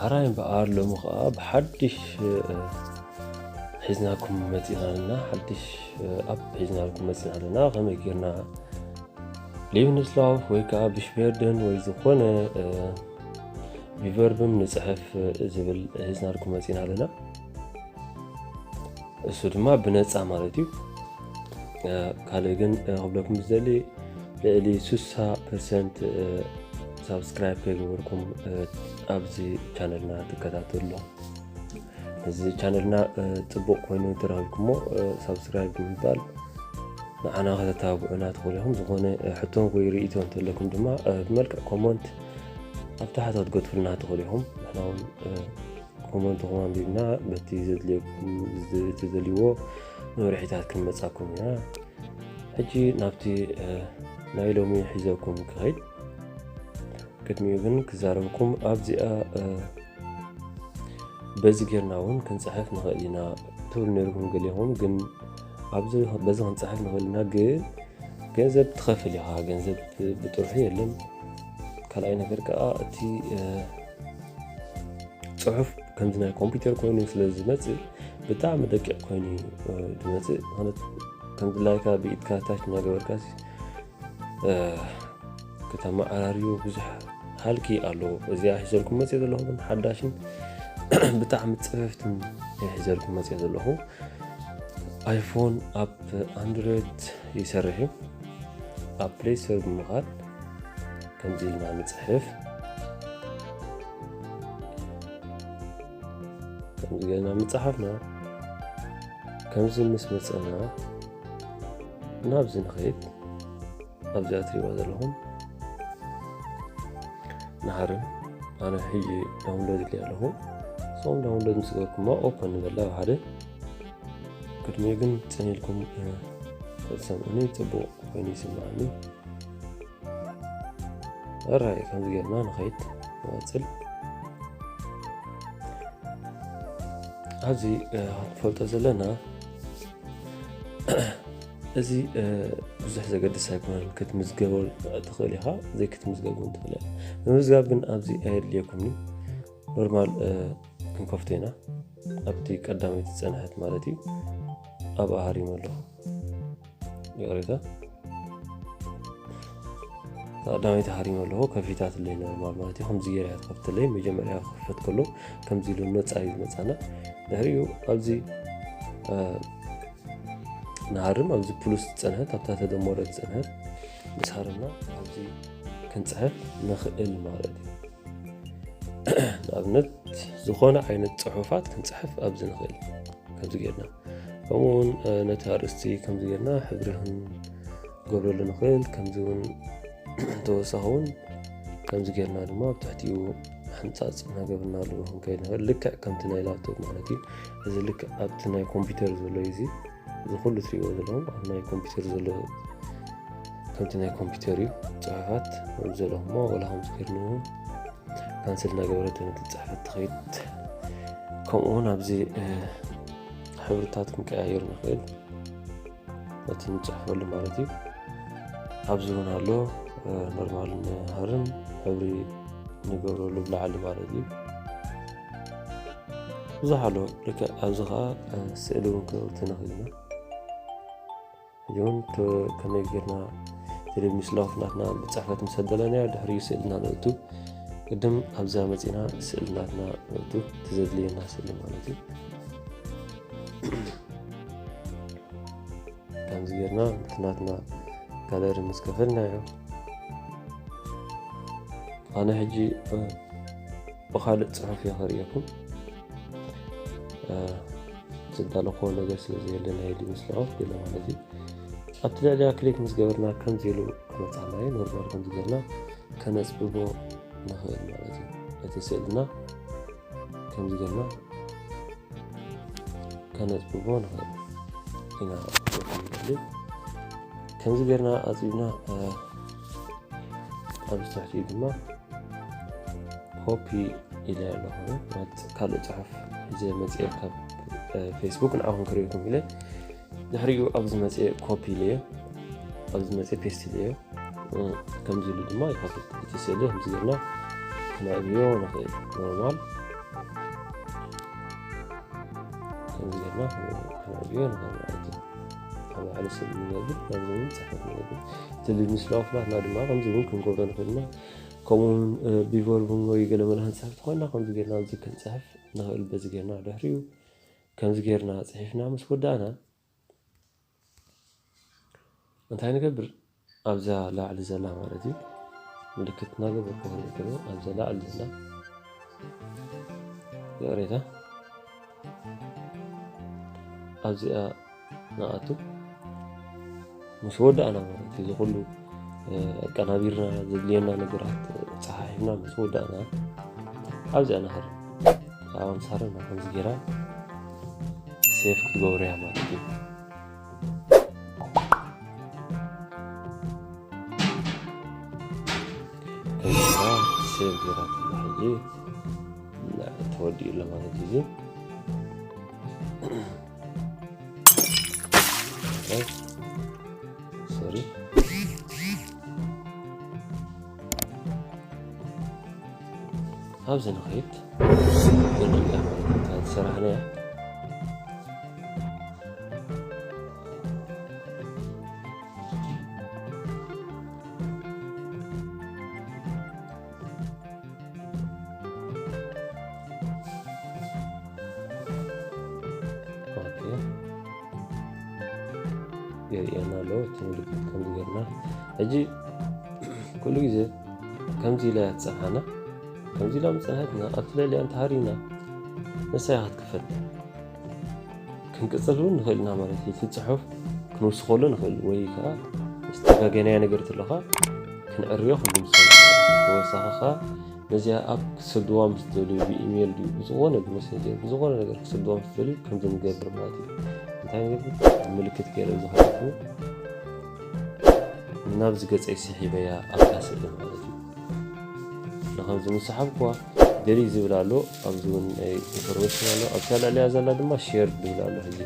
ሓራይ እምበኣር ሎሚ ከዓ ብሓድሽ ሒዝናኩም መፂና ኣለና። ሓድሽ ኣፕ ሒዝናልኩም መፂና ኣለና። ከመይ ጌርና ሊቭንስላፍ ወይ ከዓ ብሽቬርደን ወይ ዝኾነ ሪቨርብም ንፅሕፍ ዝብል ሒዝናልኩም መፂና ኣለና። እሱ ድማ ብነፃ ማለት እዩ። ካልእ ግን ክብለኩም ዝደሊ፣ ልዕሊ ስሳ ፐርሰንት ሳብስክራይብ ከይገበርኩም ኣብዚ ቻነልና ትከታተሉ ኣለኹም። እዚ ቻነልና ፅቡቕ ኮይኑ ተረኺብኩሞ ሳብስክራይብ ብምባል ንዓና ከተተባብዑና ትኽእሉ ኢኹም። ዝኾነ ሕቶን ወይ ርእይቶ እንተለኩም ድማ ብመልክዕ ኮመንት ኣብ ታሕቲ ክትገድፉልና ትኽእሉ ኢኹም። ንሕና እውን ኮመንትኹም ኣንቢብና በቲ ዘድልየኩም፣ ዝደልይዎ መብርሒታት ክንመጻኩም ኢና። ሕጂ ናብቲ ናይ ሎሚ ሒዘኩም ክኸይድ፣ ቅድሚኡ ግን ክዛረበኩም ኣብዚኣ በዚ ጌርና እውን ክንፅሕፍ ንኽእል ኢና ትብሉ ነርኩም ገሊኹም። ግን ኣብዚ በዚ ክንፅሕፍ ንኽእል ኢና፣ ግን ገንዘብ ትኸፍል ኢኻ። ገንዘብ ብጥርሑ የለን። ካልኣይ ነገር ከዓ እቲ ፅሑፍ ከምዚ ናይ ኮምፒውተር ኮይኑ ስለ ዝመፅእ ብጣዕሚ ደቂቕ ኮይኑ ዝመፅእ። ማለት ከምዚ ላይካ ብኢድካ ታች እናገበርካ ከተመዓራርዮ ብዙሕ ሃልኪ ኣለዎ። እዚኣ ሒዘልኩም መፅእ ዘለኹ ግን ሓዳሽን ብጣዕሚ ፅፍፍትን ሒዘልኩም መፅእ ዘለኹ። ኣይፎን ኣብ ኣንድሮይድ ይሰርሕ እዩ። ኣብ ፕሌይ ስቶር ብምኻድ ከምዚ ኢልና ንፅሕፍ። ከምዚ ገና ምፅሓፍና ከምዚ ምስ መፀና ናብዚ ንኸይድ። ኣብዚኣ ትሪእዋ ዘለኹም ንሃርም። ኣነ ሕጂ ዳውንሎድ ኢለ ኣለኹ። ሶም ዳውንሎድ ምስ ገርኩማ ኦፐን ንበላ ሓደ። ቅድሚኡ ግን ፅን ኢልኩም ክትሰምዑኒ ፅቡቕ ኮይኑ ይስምዓኒ። ኣራይ ከምዚ ጌርና ንኸይድ ንቐፅል። ኣብዚ ክንፈልጦ ዘለና እዚ ብዙሕ ዘገድስ ኣይኮነን። ክትምዝገቦ ትኽእል ኢኻ፣ ዘይክትምዝገብ እውን ትኽእል። ንምዝጋብ ግን ኣብዚ ኣየድልየኩምኒ። ኖርማል ክንከፍቶ ኢና። ኣብቲ ቀዳመይቲ ዝፀንሐት ማለት እዩ። ኣብኣ ሃሪመ ኣለኹ። ይቕሬታ፣ ቀዳመይቲ ሃሪመ ኣለኹ። ከፊታትለይ ኖርማል ማለት እዩ። ከምዚ ገይራ እያ ትኸፍትለይ። መጀመርያ ክኸፈት ከሎ ከምዚ ኢሉ ነፃ እዩ ዝመፃና። ድሕሪኡ ኣብዚ ንሃርም ኣብዚ ፕሉስ ዝፀንሐት ኣብታ ተደመረ ዝፀንሐት ምስ ሃርምና ኣብዚ ክንፅሕፍ ንኽእል ማለት እዩ። ንኣብነት ዝኾነ ዓይነት ፅሑፋት ክንፅሕፍ ኣብዚ ንኽእል ከምዚ ጌርና። ከምኡ እውን ነቲ ኣርእስቲ ከምዚ ጌርና ሕብሪ ክንገብረሉ ንኽእል። ከምዚ እውን ተወሳኺ እውን ከምዚ ጌርና ድማ ኣብ ትሕቲኡ ሕንፃፅ እናገበርናሉ ክንከይድ ንኽእል። ልክዕ ከምቲ ናይ ላፕቶፕ ማለት እዩ። እዚ ልክዕ ኣብቲ ናይ ኮምፒውተር ዘሎ እዩ። እዚ እዚ ኩሉ ትሪእዎ ዘለኹም ኣብ ናይ ኮምፒውተር ዘሎ ከምቲ ናይ ኮምፒውተር እዩ። ፅሑፋት ዘለኹሞ ወላ ከምዚ ጌርኒ እውን ካንስል እናገበረት ነቲ ፅሕፈት ትኸይድ። ከምኡ እውን ኣብዚ ሕብርታት ክንቀያየር ንኽእል። ነቲ ንፅሕፈሉ ማለት እዩ። ኣብዚ እውን ኣሎ ኖርማል ንሃርም ሕብሪ ንገብረሉ ብላዕሊ ማለት እዩ። ብዙሕ ኣሎ። ልክዕ ኣብዚ ከዓ ስእሊ እውን ክንእቱ ንኽእል ኢና። ሕጂ እውን ከመይ ጌርና ቴሌቪዥን ስላፍ ናትና ብፅሕፈት ምስ ኣደለናዮ ድሕሪኡ ስእልና ነእቱ። ቅድም ኣብዛ መፂና ስእሊ ናትና ነእቱ፣ እቲ ዘድልየና ስእሊ ማለት እዩ። ከምዚ ጌርና እቲ ናትና ጋለሪ ምስ ከፈልናዮ ኣነ ሕጂ ብኻልእ ፅሑፍ እየ ከርእየኩም። ዝዳለኹዎ ነገር ስለ ዘየለ ናይ ሊምስላኦፍ ገለ ማለት እዩ። ኣብቲ ልዕሊያ ክሊክ ምስ ገበርና ከምዚ ኢሉ ክመፃና እዩ። ኖርማል ከምዚ ገርና ከነፅብቦ ንኽእል ማለት እዩ። እቲ ስእልና ከምዚ ገርና ከነፅብቦ ንኽእል ኢና። ከምዚ ገርና ኣፅቢብና ኣብ ትሕቲኡ ድማ ኮፒ ኢለ ኣለኹ። ካልእ ፅሑፍ ሒዘ መፅኤ ካብ ፌስቡክ ንዓኹም ክርእየኩም ኢለ ድሕሪኡ ኣብዚ መፅኤ ኮፒ ኢለዮ፣ ኣብዚ መፅኤ ፔስት ኢለዮ። ከምዚ ኢሉ ድማ ይኸፍት። እቲ ስእሊ ከምዚ ገርና ክነዕብዮ ንኽእል። ኖርማል ከምዚ ጌርና ክነዕብዮ ንኽእል ማለት እዩ። ኣብ ላዕሊ ስእሊ ንገብር፣ ናብዚ እውን ጽሑፍ ንገብር። እቲ ቢዝነስ ላው ኦፍ ናትና ድማ ከምዚ እውን ክንገብሮ ንኽእል ኢና። ከምኡ እውን ቢቨር እውን ወይ ገለ መለ ክንጽሕፍ ተኾይና ከምዚ ጌርና ኣብዚ ክንጽሕፍ ንኽእል። በዚ ጌርና ድሕሪኡ ከምዚ ጌርና ጽሒፍና ምስ ወዳእና እንታይ ንገብር? ኣብዛ ላዕሊ ዘላ ማለት እዩ ምልክት እናገበርኩ ክንገብር ኣብዛ ላዕሊ ዘላ ይቕሬታ ኣብዚኣ ንኣቱ ምስ ወዳእና ማለት እዩ። እዚ ኩሉ ኣቀናቢርና ዘድልየና ነገራት ጸሓሒፍና ምስ ወዳእና ኣብዚኣ ንኸር ኣንሳር ከምዚ ጌራ ሴፍ ክትገብርያ ማለት እዩ። ከምዚ ጌራ ሴፍ ጌራ ሕጂ ተወዲኡ ኣሎ ማለት እዩ። ሶሪ ኣብዚ ንኸይድ ብንሪኣ ማለት እታ ዝሰራሕናያ የርእየና ኣሎ። እቲ ምልክት ከምዚ ጌርና ሕጂ ኩሉ ግዜ ከምዚ ኢላ እያ ትጸንሓና። ከምዚ ኢላ ምጸንሐትና ኣብቲ ልዕሊኣ እንተሃሪና ንሳ እያ ክትክፈት። ክንቅጽል እውን ንኽእል ኢና ማለት እዩ። እቲ ጽሑፍ ክንውስኸሉ ንኽእል ወይ ከዓ ዝተጋገናያ ነገር ትለኻ ክንዕርዮ ክንምስል ተወሳኺ ከዓ ነዚኣ ኣብ ክትሰድዋ ምስ ትደልዩ ብኢሜይል ድዩ ብዝኾነ ብመሰንጀር ብዝኾነ ነገር ክትሰድዋ ምስ ትደልዩ ከምዚ ንገብር ማለት እዩ። እንታይ ንገብር ምልክት ገይረ ዝኸለኩ ናብዚ ገጸይ ስሒበያ ኣብታ ስእሊ ማለት እዩ። ንኸምዚ ምስ ሰሓብኩዋ ደሊት ዝብል ኣሎ ኣብዚ እውን ናይ ኢንፎርሜሽን ኣሎ ኣብታ ልዕሊያ ዘላ ድማ ሼር ዝብል ኣሎ ሕጂ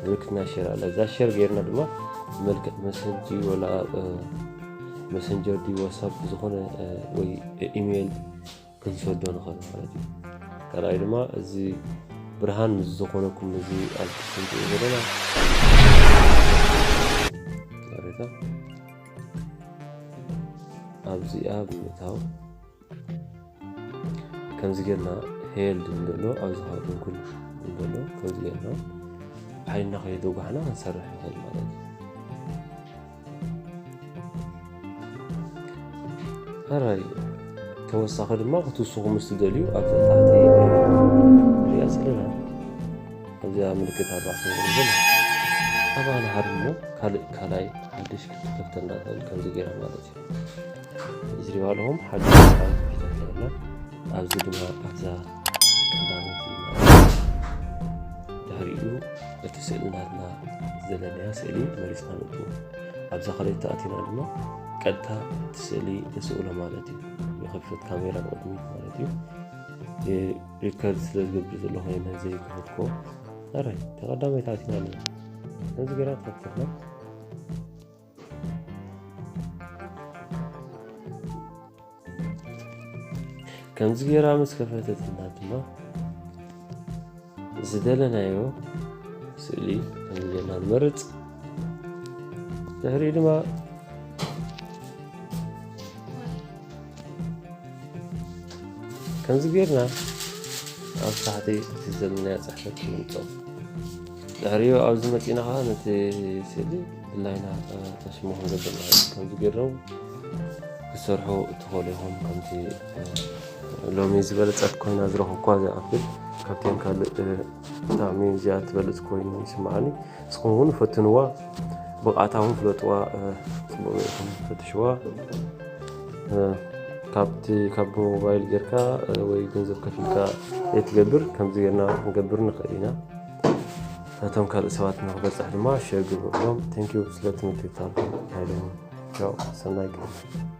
ምልክትና ሼር ኣላ እዛ ሼር ገይርና ድማ ብመልክዕ መሰጂ ወላ መሰንጀር ድዩ ዋትሳፕ ዝኾነ ወይ ኢሜይል ክንሰዶ ንኽእል ማለት እዩ። ካልኣይ ድማ እዚ ብርሃን ምስ ዝኾነኩም እዚ ኣልክስንትኡ ዘለና ሬታ ኣብዚኣ ብምእታው ከምዚ ጌርና ሄልድ እንደሎ ኣብዚ ካ ድንኩል እንደሎ ከምዚ ጌርና ዓይንና ከየተጓሕና ክንሰርሕ ንኽእል ማለት እዩ። ኣራይ ተወሳኺ ድማ ክትውስኹ ምስ ትደልዩ ኣብ ታሕቲ ሪኣ ዘለና ኣብዚኣ ምልክት ኣርባዕተ ዘላ ኣባና ሃርሞ ካልእ ካልኣይ ሓድሽ ክትከፍተልና ትኽእል ከምዚ ጌራ ማለት እዩ። ዝሪባ ኣለኹም ሓድሽ ክትከፍተልና ኣብዚ ድማ ኣብዛ ቀዳመይቲ ድሕሪኡ እቲ ስእሊ ናትና ዝደለናያ ስእሊ መሪፅና ንእትዎ ኣብዛ ካልኣይቲ ኣቲና ድማ ቀጥታ እቲ ስእሊ ንስእሎ ማለት እዩ። ይኸፍት ካሜራ ብቕድሚት ማለት እዩ። ሪከርድ ስለ ዝገብር ዘለኹ ነዚ ዘይክፈትኮ ኣራይ ተቐዳመይቲ ኣቲና ኣለና ነዚ ገይራ ትኸፍትና ከምዚ ጌራ ምስ ከፈተትና ድማ ዝደለናዮ ስእሊ ከምዚ ጌርና ንመርፅ ድሕሪ ድማ ከምዚ ጌርና ኣብ ታሕቲ እቲ ዘለናዮ ፅሕፈት ንምፅኦ ድሕሪኡ ኣብዚ መፂና ከዓ ነቲ ስእሊ ድላይና ተሽሞ ክንገብር ንኽእል ከምዚ ጌርና ክሰርሑ ትኽእሉ ኢኹም ከምቲ ሎሚ ዝበለፀት ኮይና ዝረኽብኳ እዚኣ ኣፕል ካብተን ካልእ ብጣዕሚ እዚኣ ትበልፅ ኮይኑ ይስምዓኒ ንስኹም እውን ፈትንዋ ብቕዓታ እውን ፍለጥዋ ፅቡቕ ኢኹም ፈትሽዋ ካብቲ ካብ ሞባይል ጌርካ ወይ ገንዘብ ከፊልካ የትገብር ከምዚ ጌርና ክንገብር ንኽእል ኢና እቶም ካልእ ሰባት ንክበፅሕ ድማ ሸር ግብርሎም ቴንኪዩ ስለ ትምህርቲ ታልኩም ሃይለኒ ቻው ሰናይ ግዜ